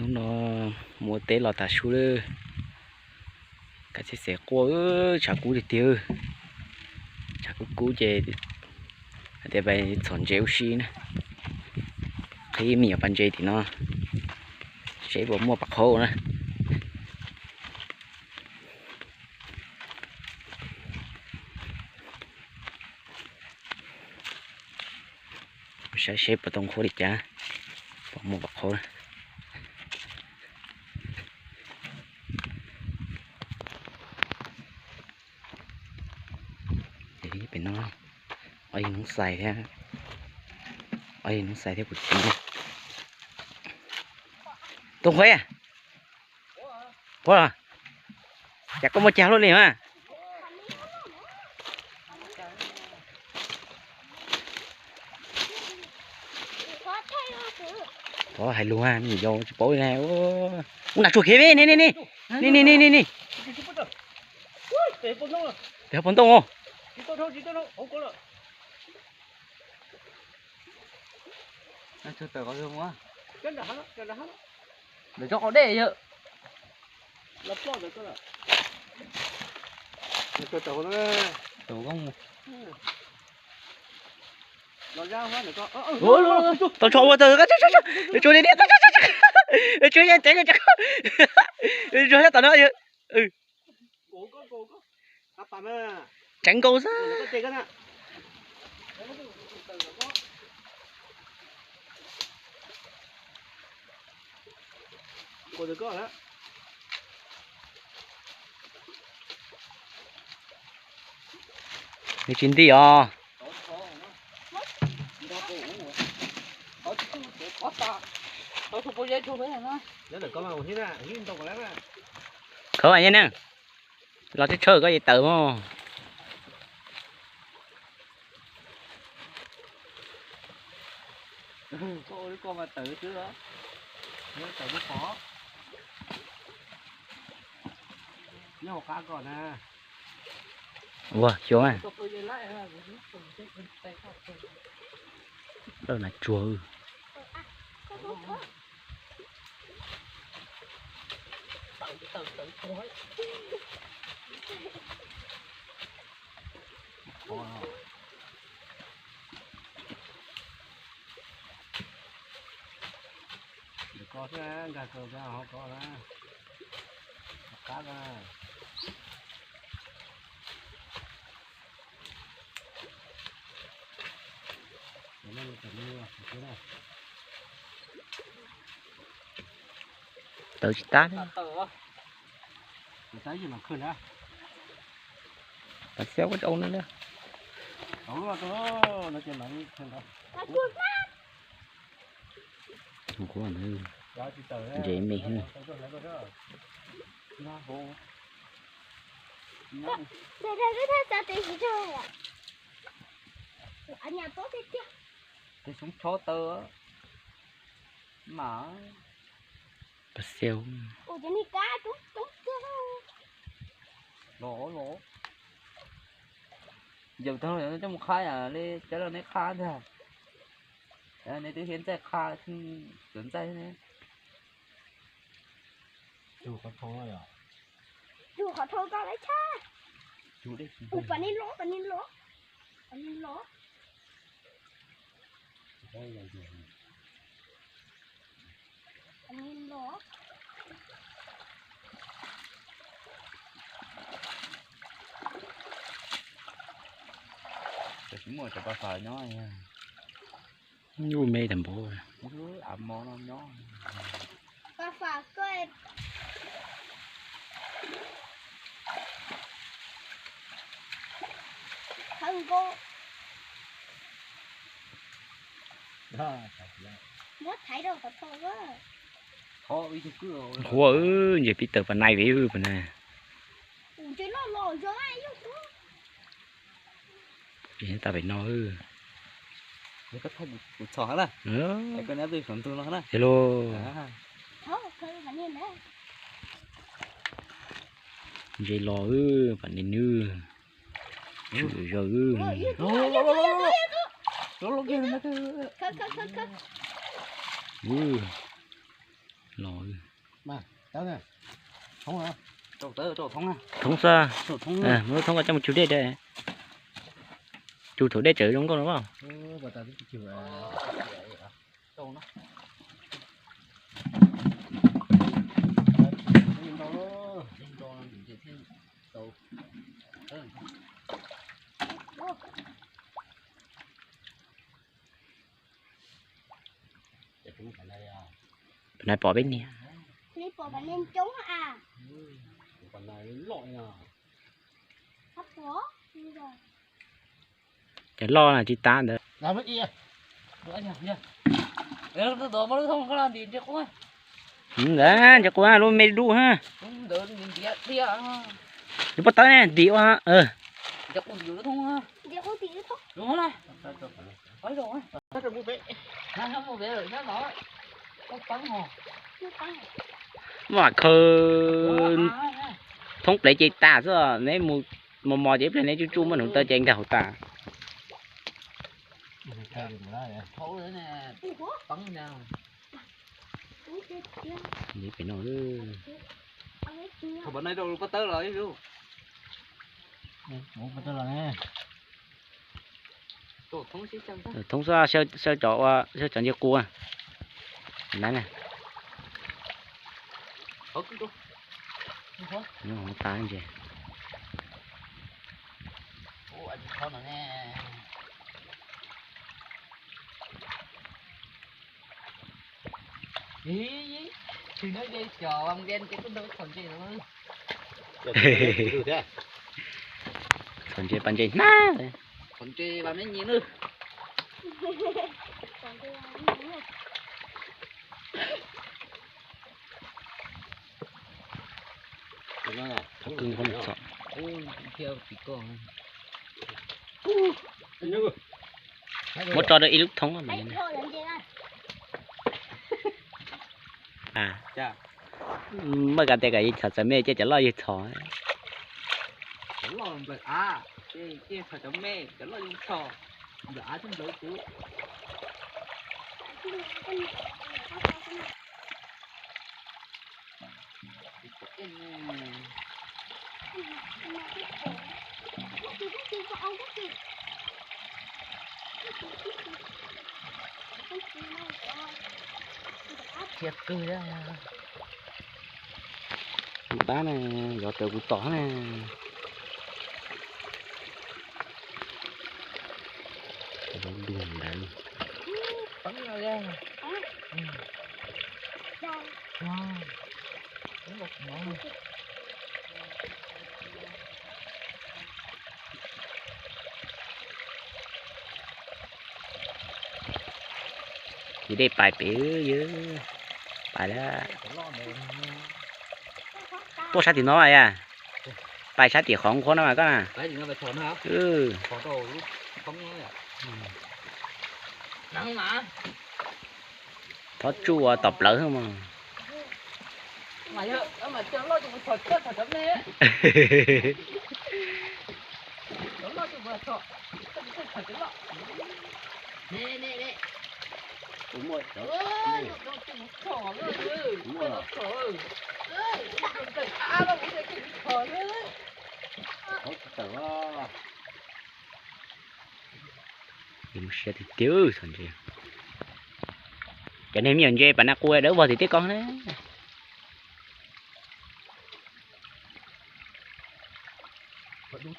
Hnub no mus ua teb los tas su lawm, kav tsij xev quaj, tshav kub tiag tiag, tshav kub kub ces hais tias pais txhom ntses ua si na, qhib me nyuam pas ntses tim no, seb puas muaj pas qhaub na. Saib seb puas tau qhaub li cas, puas muaj pas qhaub. Pem no, ob yawg Hmoob Xais thiab, ob yawg Hmoob Xais thiab kuv txiv. Tub Huab, ua, cas koj muaj cag luaj li mas? Thov hais lus, me nyuam yaus tsis paub li ne. Ub, nas tsuag khiav me, ni ni ni ni ni ni ni. Tes hauv paus ntoo os. Ntawm tsob qaum dej yawg. Tau tso ua tau, tsuag li, tsuag yeej teev, tsuag tom no. Tseev nkaus xwb. Nws tsis nti os. Khawb mas yeej neeg los tshawb koj ces tawm mog. Ua xyov, lawv nas tsuag. Ko xwb, nkag kaus rau hauv ko na, qab na. Tawv tsis tab. Pas xiab ua rau no na. Ntses me. Tes xyoob chob tawv mas. Pas xiab. Los los. Yawm tag coj mus qha li cov los neb qha ntag. Neb twb hiab ntxaij qha, cov ntxaij ne. Tus qhov thau ko lawv tshaj. Tus pam ni los, pam ni los, pam ni los. Tsis muaj cov pas fam nyob. Nyuj me tag npaum. Av mov no nyob. Pas fam koj. Thawj nkaus. Muab thaiv rau qhov thau. Huab, nce pib tawm pas nai vim pas nai. Tsis tas pem no. Thiab los. Nce los, pas nai nws. Tsis zaws. Los thoob xwb, muab thoob ko coj mus tsug dej, tsug thaum dej tseem zoo nkauj no. Pem no pom peb niag. Cov loj na tsis tas ntawd. Ntawd ntshe quaj lub me dub ha. Lub pob tawb ne ntim ua. Muaj khaws thoob plev ces tas xwb, neb mus mos mos ces ib pliag neb tsuj tsuj muaj hneev taw ces nkag hauv tas. Pem no. Thoob xwb, saib cov ua, saib cov nce qus na. Tas ntses. Txhom ntses pas ntses hnab. Muab tso rau ib lub thoob mas. Muaj kas tes kom yawg txhom txawm me ces cov loj yawg txhom. Thiab kawg. Tab na, yov raws kuv tom na. Lub lug ntawd. Ces dej pais pem, yawg pais lawm. Tuaj sab tim no yom. Pais sab tim qhov nqhuab no mas koj na. Thov tsuj ua tom plawv xwb mas. Siab tiag tiag. Cov neeg me nyuam ntses pas na qus dawb vog tim tej ko na. Pas dub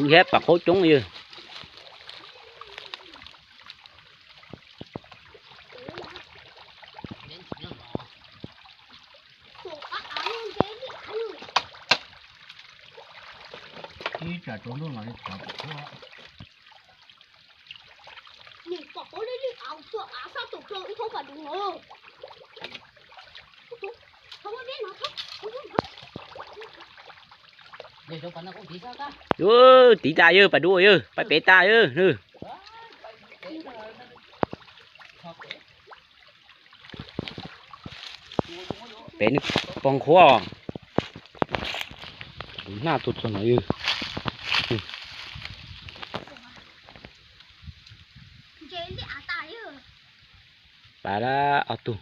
thiab pas qub coob yawg. Ib tsam tsaus ntuj no li tsam pom qub. Tiv tas yawg, pas dub yawg, pais pem tas yawg. Pem nws pos nqhuav os. Hnab tuaj txog no yog. Pab lab ob tug.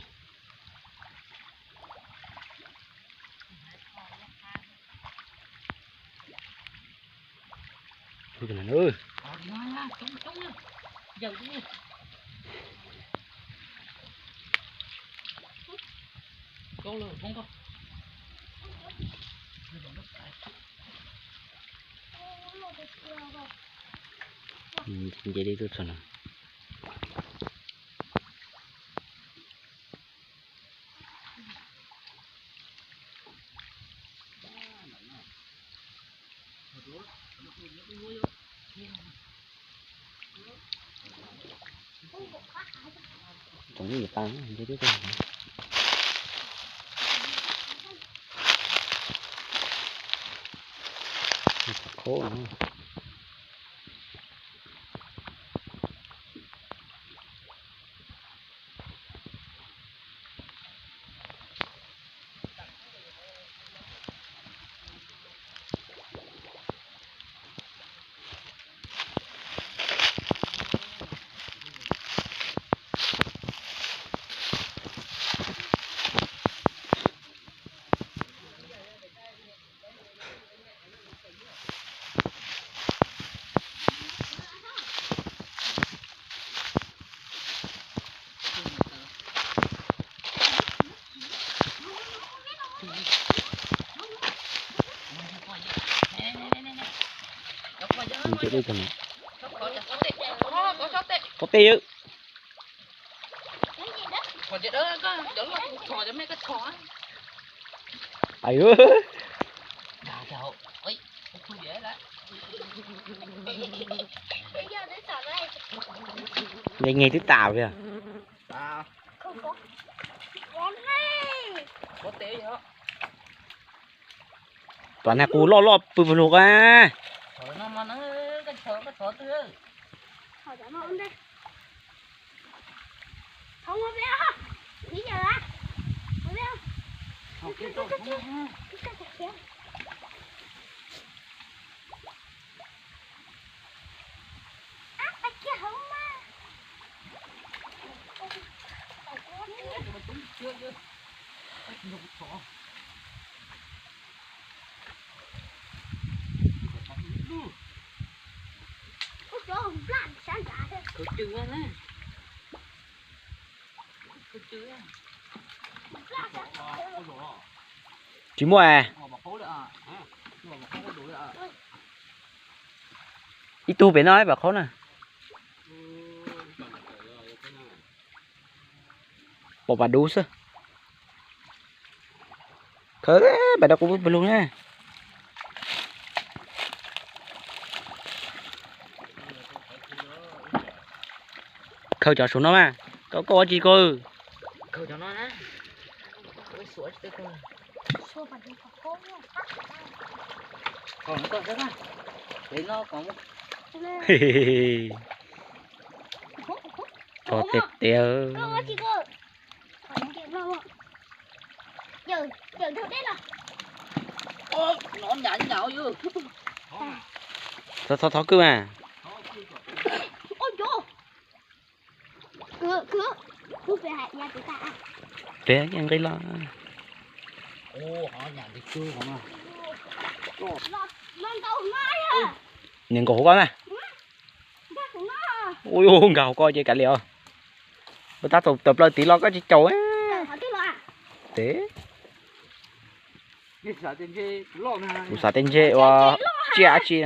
Nce deb tuaj txog no. Tsoom nyuj tas nce deb tuaj. Khaub no. Nce deb tag no. Pob teb yawg. Pais. Nce nyeg twb tas li. Tom nag qus loj loj pw pw lug a. Tsis muaj. Ib tug pem no pam qhaub na. Pom pas dub xwb. Khawb pem dab qus pw lug na. Khawb cov saum no mas. Koj, koj ua tsis kawg. Tso tiag tiag. Thov, thov, thov kwj mas. Peb nqis los. Nws nkaum hauv ko na. Ui, nkaum hauv ko ces kav liam os. Ua tab txaus tawm plaws tid los koj tsis caum. Tes. Kuv xav tej ntse ua tsiaj tsi.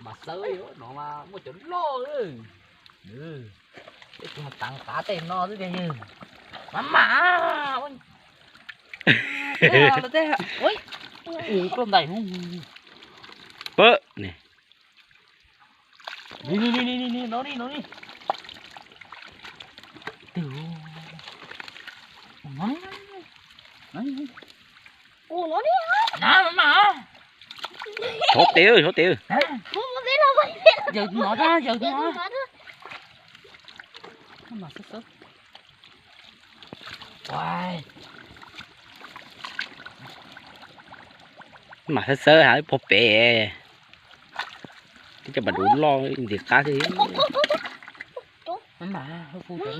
Mas xawb no mas muaj cov loj. Peb tsis mus tav qav tej no xwb tiag. Mas mas ua tej, ua tej, ua tej ntais. Pab, ni, ni, ni, no ni, no ni. Ua no ni. Na, mas mas. Thov tes, thov tes. Yawg no, yawg no. Mas xawb xawb hab pog pem. Cov pas duv loj ntxim qab thiab.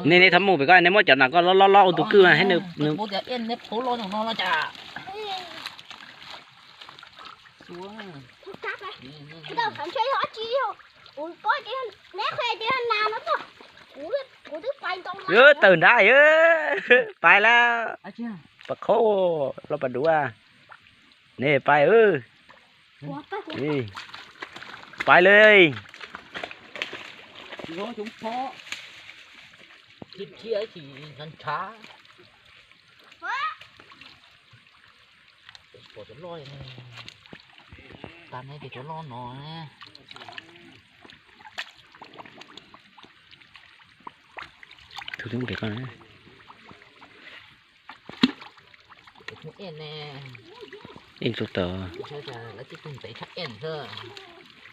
Nej, nej txhob mus pem ko, nej muab cov no koj lob lob lob ua tus kwj mas thiab nws. Tawm nrab, pais lawm. Pas qhob, los pas duv. Nej pais, pais lawm. Ej tsis tau tawm.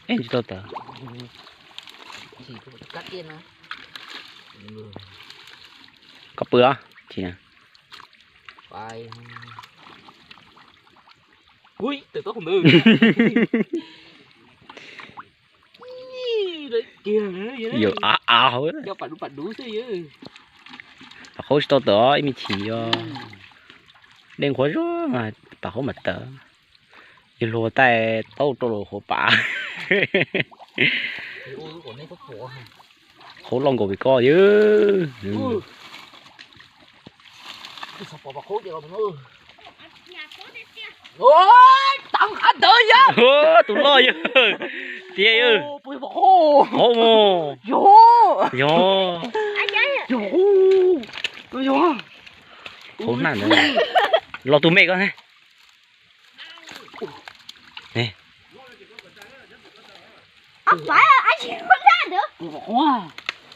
Ej tsis tau tawm. Koj pw os. Yawg av av hauv. Pas qhob tsis tau tawm os, ib me chim os. Dej nqhuav zog mas pas qhob mam tawm. Yawg luag taij taub rau lawm hauv pas. Qhob loj nkaus pem koj yawg. Tus loj yawg. Tiag yawg. Qhob mog. Yog. Qhob nag ntawd. Los tus me ko ne.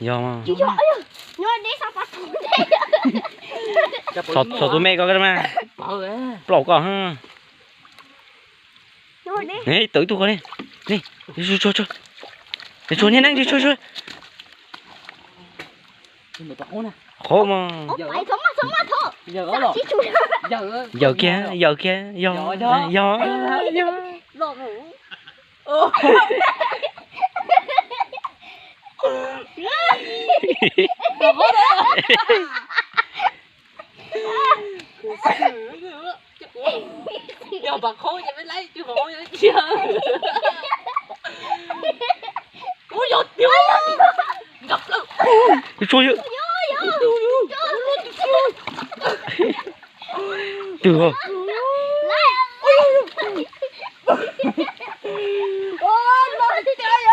Yog. Txog tus me ko mas. Plaub koj. Tawm ib tug ko ne. Tsuag tsuag tsuag. Tsuag niag neeb tsuag tsuag. Qhob mas. Yawm kiag, yawm kiag, yog, yog, yog. Kuv tsuag yawg. Twg?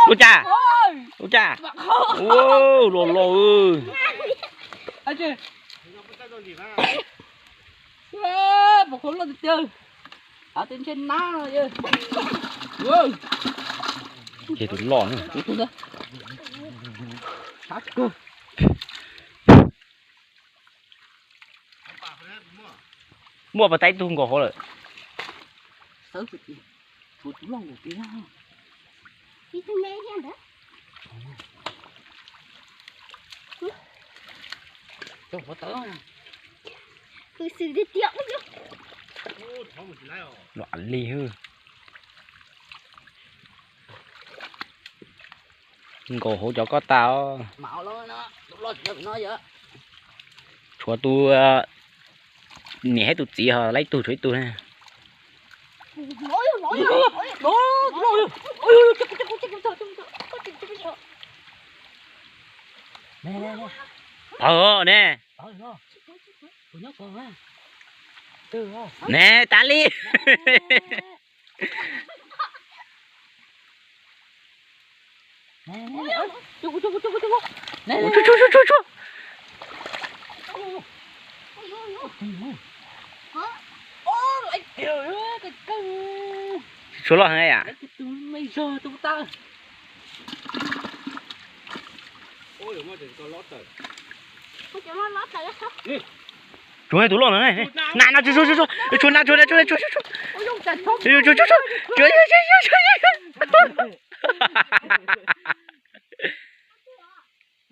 Ua cas? Ua cas? Los los. Ces tus loj na. Muaj pas taib tug nkaus hauv lawm. Los li hwj. Nkaus hauv cov koj tas os. Tshuav tus niam thiab tus txiv ho laib tug tshuav ib tug ne. Pawg ne. Ne tas li. Tshuav, tshuav, tshuav, tshuav. Tshuav loj heev yam. Tsuag tus loj no ne. Na no, tsuag tsuag tsuag, tsuag na, tsuag na, tsuag na, tsuag tsuag.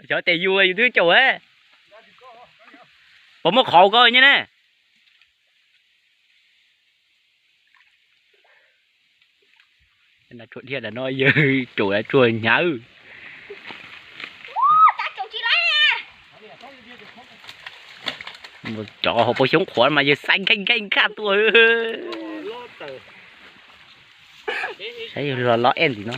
Xyov tes yus yus twb caum. Puas muaj qhov koj nyob ne? Tsuag dhia no yawg caum tsuag hnyav. Cov hauv paus xyoob qhuav mas yawg xaib nkeej nkeej nkaj tuaj. Saib yawg los los ej ntxiv no.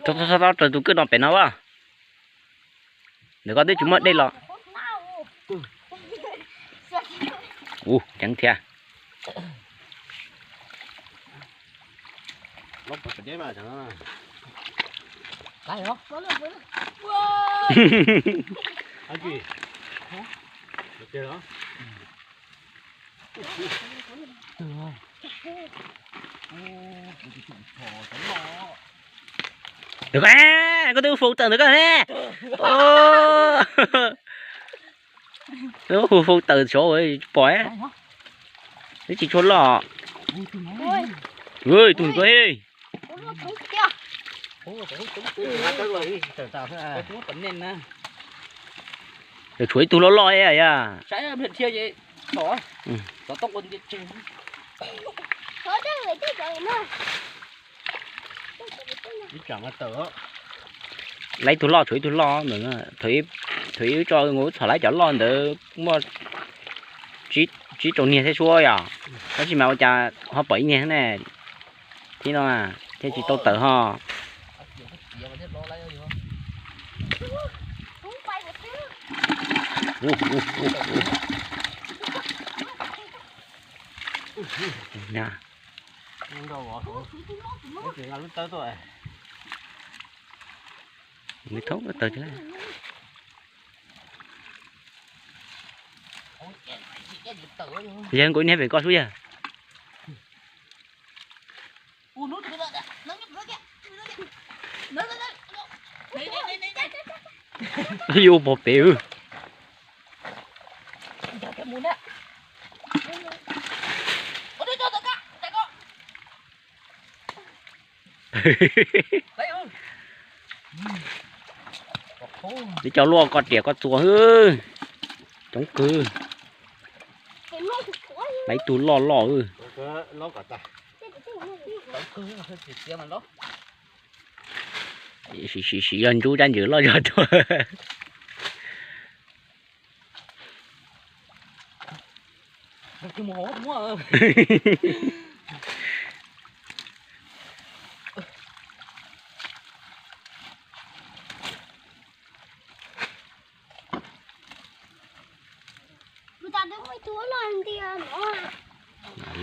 Txhob txhob txhob raws tus kwj no pem no as. Ntawm koj twb tsis muaj dej los. Ua ceev thiab. Ntawm koj, koj twb hu fau tawm ntawm koj ne. Hu fau tawm saud tsis pom. Twb tsis tshua loj. Tus koj he. Tshuav ib tug loj loj ib yam. Lawv ib tug loj tshuav ib tug loj ntawd. Thaum ib tso ua txhom lawv cov loj ntawd muaj tsib rau niag thiab suab yom. Tab sis mas ua cas ho pom ib niag ne. Thiab no thiaj tsis tau tawm ho. Nws thoob tawg thiab. Yog nkaus niag pem koj sub yog. Yuav pog pem. Neb cov luaj koj riam koj txuas. Coob kawg. Lawv ib tug loj loj. Siv siv yog ntsub rab ntsuas loj zog tuaj.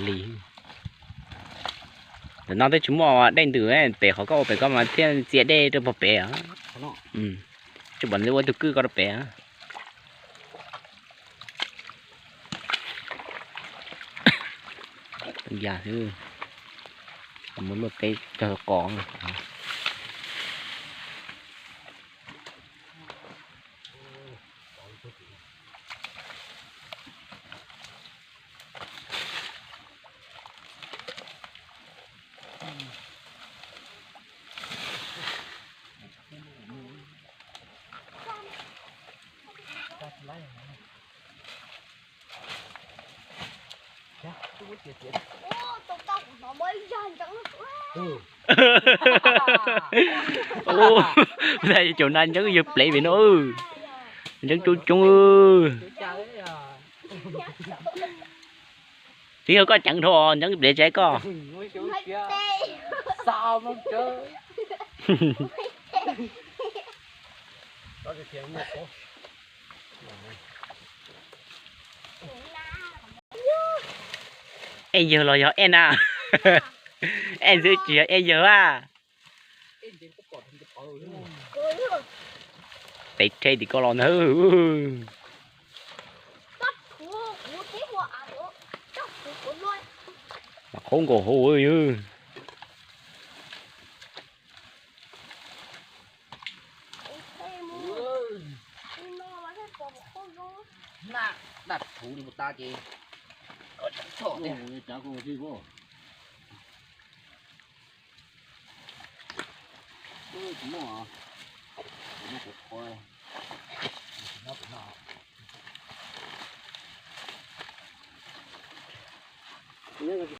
Li ntawm no twb tsis muaj dej ntws, pem qhov koj ua pem koj mas thiaj txia dej rau pog pem. Tsis pom nws ua tus kwj koj rau pem. Yam xwb, muab luaj teb cog qos. Ua cas cov na ntseeb yawg plev pem no, ntseeb coob coob. Twb yog koj ceev dhau ntseeb plev tsev koj. Ej yawg los yog ej na? Ej xwb tsis yog ej yawg a. Peb rhe tim koj los ntag. Mas qhov nkaus hauv yawg. Daj thuv li mus tas ces tso tso tiag. Cav ko thiab pob. Tsis muaj, tsis muaj kuv qhov. Nyob tsis